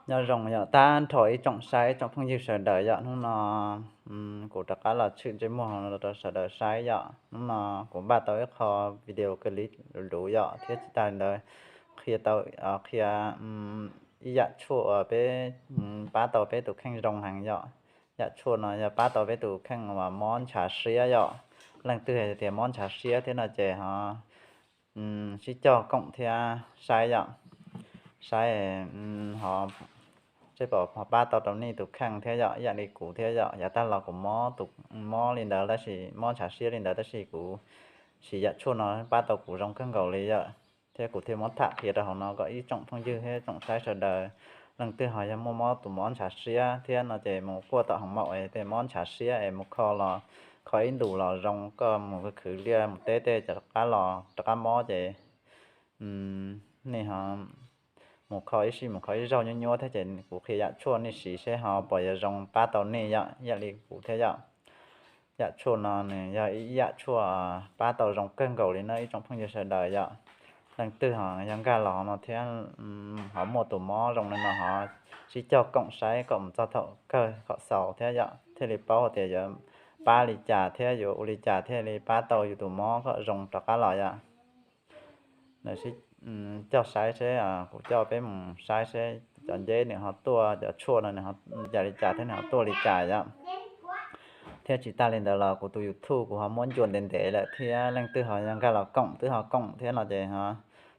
Nyob zoo yom, tag nrho ib tsoom saib tsoom phooj ywg sawv daws yom. Hnub no kuv rov qab los tshwm ntsej muag rau sawv daws saib yom. Hnub no kuv npaj tau ib qho video clip luv luv yom, thiab tsis tas li ntawd qhia tau, qhia ib yam tshuaj uas peb pab tau peb tus kheej zoo heev yom. Yam tshuaj no yog pab tau peb tus kheej uas mob ntshav siab yom. Leej twg hais tias mob ntshav siab thiab no ces ho sib cog koom thiab saib yom. Saib ho seb puas ho pab tau rau nej tus kheej thiab yom, ib yam li kuv thiab yom. Yav tag los kuv mob tus, mob li ntawd tab sis, mob ntshav siab li ntawd tab sis kuv siv yam tshuaj no pab tau kuv zoo kawg nkaus li yom. Thiab kuv thiaj muab tham qhia rau hauv no kom ib tsoom phooj ywg thiab tsoom saib sawv daws, leej twg ho yog muaj mob tus mob ntshav siab thiab no ces mus kuaj tom hoo maum es tej mob ntshav siab es mus kho los, kho ib ntus los zoo, koj mus khwv liaj mus teb tej rov qab los rov qab mob ces nej ho mus kho ib sij mus kho ib zaug nyuab nyuab thiab ces kuv qhia yam tshuaj nej siv seb ho puas yuav zoo pab tau nej yom, ib yam li kuv thiab yom. Yam tshuaj no nws yog ib yam tshuaj pab tau zoo kawg nkaus li na ib tsoom phooj ywg sawv daws yom. Leej twg ho yog nkag los no thiab ho muaj tus mob zoo li no ho sib cog koom saib kom mus txog thaum kawg kom xaus thiab yom, thiaj li paub hais tias yuav pab li cas thiab yuav ua li cas thiaj li pab tau yus tus mob kom zoo rov qab los yom. Coj saib seb, kuv coj peb mus saib seb cov nceb nws ho tuaj, cov tshuaj no nws yam li cas thiab nws ho tuaj li cas yom. Thiab tsis tas li ntawd los kuv tus YouTube kuv ho muab ncua ntev ntev lawm thiab, leej twg ho yog nkag los koom twb ho koom thiab no ces ho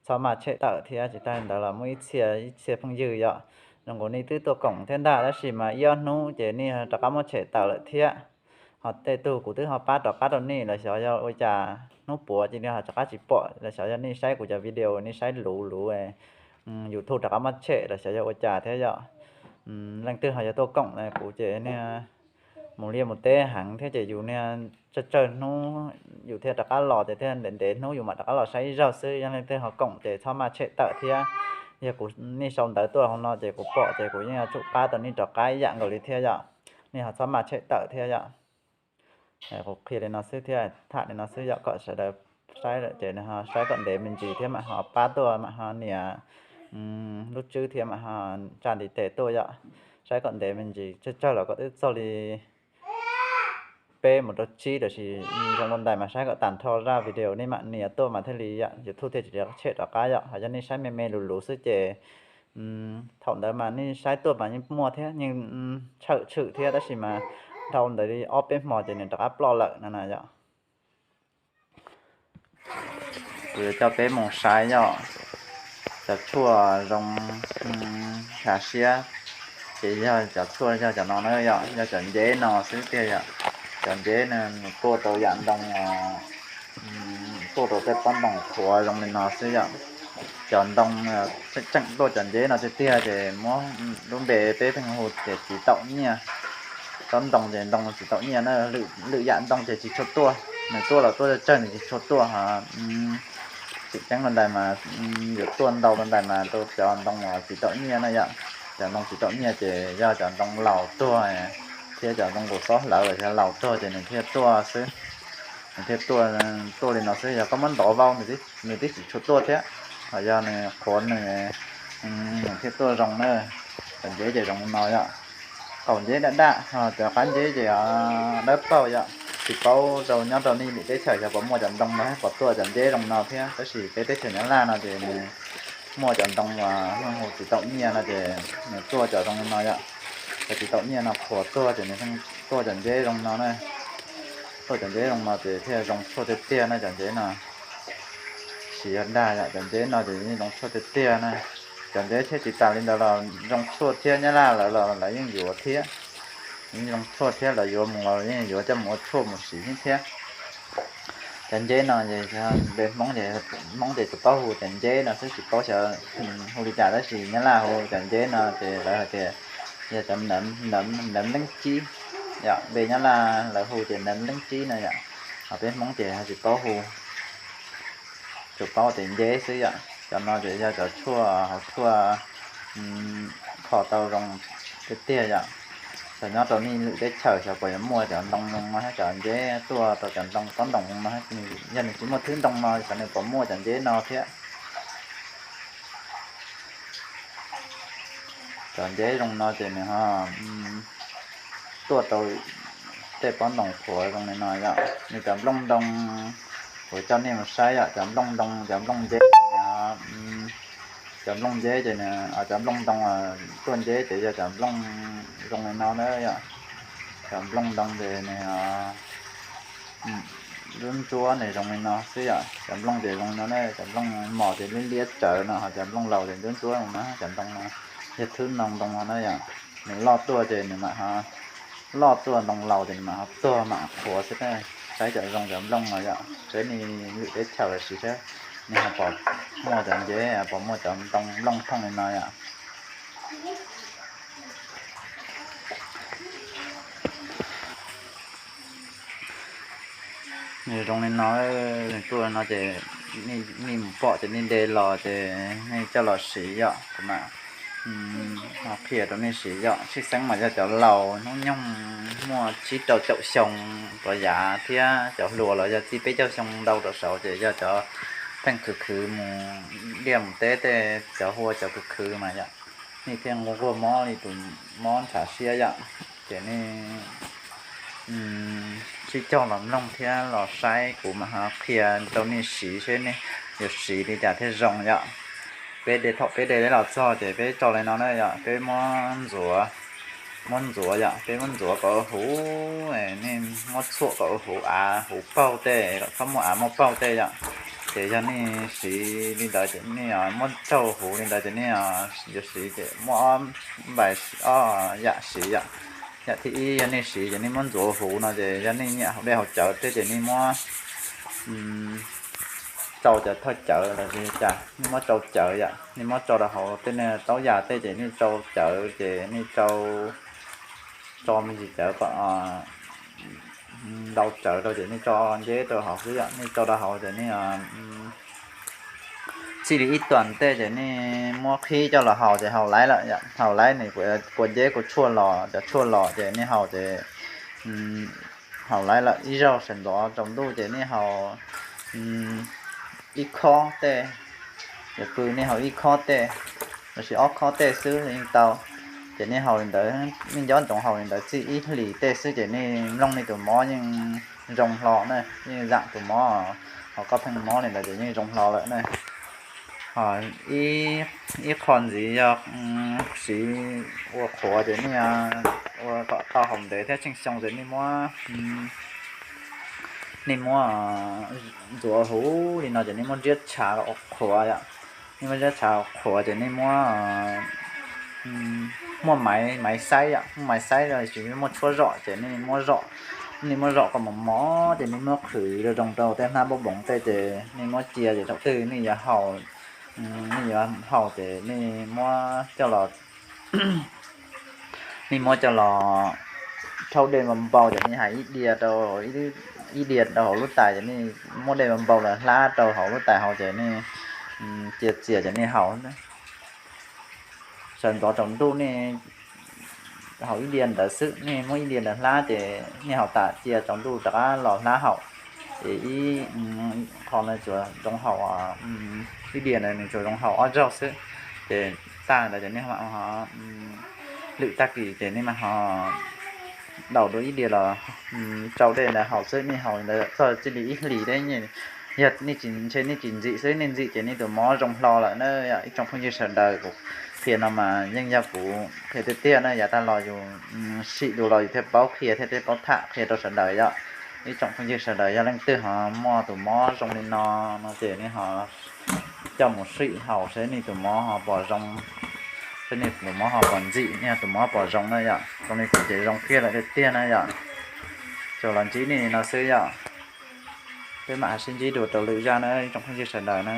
txhob maj tshem tawm thiab. Tsis tas li ntawd los muaj ib txhia ib txhia phooj ywg yom, zoo nkaus nej twb tuaj koom thiab ntag tab sis mas ib ob hnub ces nej rov qab muab tshem tawm lawm thiab. Ho tej tug kuv twb ho pab rov qab rau nej los xyov yog ua cas hnub puav ces nej ho rov qab tsis pom los xyov yog nej saib kuv cov video nej saib luv luv YouTube rov qab muab tshem los xyov yog ua cas thiab yom. Leej twg ho yog tuaj koom kuv ces niag mus liaj mus teb heev thiab ces yus niag tsawg tsawg hnub yus thiaj rov qab los ces thiaj ntev ntev hnub yus mam rov qab los saib ib zaug xwb. Yog leej twg ho koom ces txhob maj tshem tawm thiab. Yog kuv, nej sau ntawv tuaj hauv no ces kuv pom ces kuv yeej yuav tsum pab tau nej rov qab ib yam nkaus li thiab yom. Nej ho txhob maj tshem tawm thiab yom. Kuv qhia li no xwb thiab tham li no xwb yom, kom sawv daws saib lawm ces saib kom ntev me ntsis thiab mam ho pab tuaj mam ho nias lub tswb thiab mam ho tsa ntiv tes tuaj yom. Saib kom ntev me ntsis, tsawg tsawg los kom twb txog li peb mus rau tsib los sis zoo ua ntais mas saib kom tag nrho zaj video nej mam nias tuaj mas thiaj li yom, YouTube thiaj tsis tshem rov qab yom. Ho yog nej saib me me luv luv xwb ces thaum ntawd mas nej saib tuaj mas yeej muaj thiab yeej tshwm tshwm thiab tab sis mas dhau ntawd li ob peb hmo ces nws rov qab ploj lawm no na yom. Kuv yuav coj peb mus saib yom, cov tshuaj zoo ntshav siab ces yog cov tshuaj yog cov no na yom, yog cov nceb no xwb tiag yom. Cov nceb no nws tuaj rau yam ntoo, tuaj rau tej pob ntoo qhuav zoo li no xwb yom. Cov ntoo tseem tuaj cov nceb no tiag tiag ces muab lub npe peb pheej hu ces txiv taum nyiaj. Tsob ntoo ces ntoo txiv taum nyiaj na, lwm yam ntoo ces tsis tshua tuaj, nws tuaj los tuaj tsawg nws tsis tshua tuaj ho. Tseem ceeb rau ntais mas yuav tuaj ntau rau ntais mas rau cov ntoo txiv taum nyiaj na yom. Cov ntoo txiv taum nyiaj ces yog cov ntoo laus tuag thiab cov ntoo nkaus xob hlawv los yog laus tuag ces nws thiaj tuaj xwb. Nws thiaj tuaj, tuaj li no xwb, yog koj muab ntov vau nws twb tsis tshua tuaj thiab. Ho yog nws qhuav nws, nws thiaj tuaj zoo na. Cov nceb ces zoo no yom. Qaum nceb daj daj, cov qab nceb ces dawb paug yom. Tsis paub rau nyob rau nej lwm teb chaws xyov puas muaj cov ntoo no, puas tuaj cov nceb zoo no thiab, tab sis peb teb chaws Nyab Laj no ces nws muaj cov ntoo uas hu txiv taum nyiaj no ces nws tuaj cov zoo no yom. Cov txiv taum nyiaj no qhuav tuag ces nws tuaj cov nceb zoo no na. Tuaj cov nceb zoo no ces thiaj zoo tshuaj tiag tiag na cov nceb no. Siv yog dag yom, cov nceb no ces yeej zoo tshuaj tiag tiag na. Cov nceb thiab tsis tas li ntawd los zoo tshuaj thiab, Nyab Laj lawv los lawv yeej yuav thiab. Yeej zoo tshuaj thiab, lawv yuav mus los yeej yuav coj mus ua tshuaj mus siv thiab. Cov nceb no ces npe Hmoob ces, Hmoob ces tsis paub hu cov nceb no xwb, tsis paub xyov hu li cas tab sis Nyab Laj hu cov nceb no ces lawv hais tias yog cov nplawm leeb tsib yom, npe Nyab Laj lawv hu ces nplawm leeb tsib no yom. Ho peb Hmoob ces tsis paub hu, tsuas paub tias nceb xwb yom. Cov no ces yog cov tshuaj hauv tshuaj kho tau zoo tiag tiag yom. Xyov nyob rau nej lwm teb chaws xyov puas yuav muaj cov ntoo no thiab, cov nceb tuaj rau cov ntoo pob ntoo no, yog nws tsis muaj thwb ntoo no xyov nws puas muaj cov nceb no thiab. Cov nceb zoo no ces nws ho tuaj rau tej pob ntoos qhuav zoo li no yom. Nws cov nplooj ntoo, kuv coj nej mus saib yom, cov nplooj ntoo, cov nplooj nceb, cov nplooj nceb ces nws, cov nplooj ntoo tuaj nceb ces yog cov nplooj zoo li no na yom. Cov nplooj ntoo ces nws ntsuab ntsuab nws zoo li no xwb yom. Cov nplooj ces zoo li no ne, cov nplooj mos ces liab liab tsawv no, ho cov nplooj laus ces ntsuab ntsuab no na. Cov ntoo no yog thwb ntoo ntoo no na yom. Nws loj tuaj ces nws mam ho, loj tuaj ntoo laus ces nws mam ho tuag mam qhuav xwb na. Saib cov zoo cov nplooj no yom, saib nej lwm teb chaws los sis saib nej ho pom muaj cov nceb, pom muaj cov ntoo nplooj thooj li no yom. Nws zoo li no, nws tuaj li no ces nej mus pom ces nej de los ces nej coj los siv yom. Kuv mam ho qhia rau nej siv yom. Tshwj xeeb mas yog cov laus hnub nyoog muaj tsib rau caum xyoo rov yav thiab cov hluas los yog txij peb caug xyoo ntau rau saud ces yog cov pheej khwv khwv mus liaj mus teb tej, cov hua cov khwv khwv mas yom. Nej thiaj nquag mob li tus mob ntshav siab yom. Ces nej sib cog los mloog thiab los saib kuv mam ho qhia rau nej siv seb nej yuav siv li cas thiaj zoo yom. Peb de, thaum peb de los txog ces peb tso li no na yom, peb muab ntxuav, muab ntxuav yom, peb muab ntxuav kom huv, nej muab txhuam kom huv av huv paug tej, kom txhob muaj av muaj paug tej yom. Ces yog nej siv li ntawd ces nej muab tsaug huv li ntawd ces nej yuav siv ces muaj ob npais, ob yam siv yom. Yam thib ib yog nej siv ces nej muab ntxuav huv no ces yog nej nyiam haus dej haus cawv tej ces nej muab tsau cov thawj cawv los sis cas nej muab tsau cawv yom, nej muab tsau rau hauv tej niag taub yas tej ces nej tsau cawv ces nej tsau, tsau me ntsis cawv kom ntau tsawv rau ces nej tso nceb rau hauv xwb yom. Nej tsau rau hauv ces nej txij li ib tuam tej ces nej muab qhib coj los haus ces haus laib lawm yom. Haus laib nws kua nceb kua tshuaj los, cov tshuaj los ces nej haus ces haus laib lawm. Ib zaug sawv ntxov tsaus ntuj ces nej haus ib khob tej, yuav pw nej haus ib khob tej los sis ob khob tej xwb yeej tau. Ces nej haus li ntawd, nej nco ntsoov haus li ntawd txij ib hlis tej xwb ces nej mloog nej tus mob yeej zoo hlo na, yeej zam tus mob, ho koj pheej mob li ntawd ces yeej zoo hlo lawm na. Ho ib qho ntxiv yog siv ua qhuav ces nej ua kom tau haus ntev thiab tsheej xyoo ces nej muab, nej muab ntxuav huv li no ces nej muab nriab tshav ua qhuav yom. Nej muab nriab tshav ua qhuav ces nej muab, muaj maiv, maiv xaib yom, muaj maiv xaib los sis muaj tshuab zom ces nej muab zom, nej muab zom kom mos mos ces nej muab qhwv zoo zoo rau tej hnab npab npoov tej ces nej muab cia ces thaum twg nej yuav haus, nej yuav haus ces nej muab coj los, nej muab coj los rhaub dej npau npau ces nej hais ib diav rau, ib diav rau hauv lub tais ces nej muab dej npau npau los hlab rau hauv lub tais hauv ces nej cia txias ces nej haus. Sawv ntxov tsaus ntuj nej haus ib diav ntawd xwb, nej muab ib diav ntawd hlab ces nej haus tas cia tsaus ntuj rov qab los hlab haus. Ces ib qho no tsuas zoo haus ib diav ntawd nws tsuas zoo haus ob zaug xwb. Ces tag ntawd ces nej mam ho, lwm tag kis ces nej mam ho daus dua ib diav los tsau dej ntawd haus xwb. Nej haus ntawd txog txij li ib hlis thiab, yog nej tsis, ntshe nej tsis ntxim xwb, nej ntxim ces nej tus mob zoo hlo lawm na. Ib tsoom phooj ywg sawv daws, kuv qhia no mas yeej yog kuv qhia tiag tiag na, yav tag los yus sim dua los yus thiaj paub qhia thiab thiaj paub tham qhia rau sawv daws yom. Ib tsoom phooj ywg sawv daws yog leej twg ho muaj tus mob zoo li no no ces nej ho coj mus sim haus seb nej tus mob ho pom zoo, seb nej tus mob ho pom ntxim, nej tus mob pom zoo na yom. Zoo li kuv ces zoo kiag lawm tiag tiag na yom. Tsuas los ntsib nej no xwb yom. Peb mam sib ntsib dua rau lwm zaj na ib tsoom phooj ywg sawv daws na.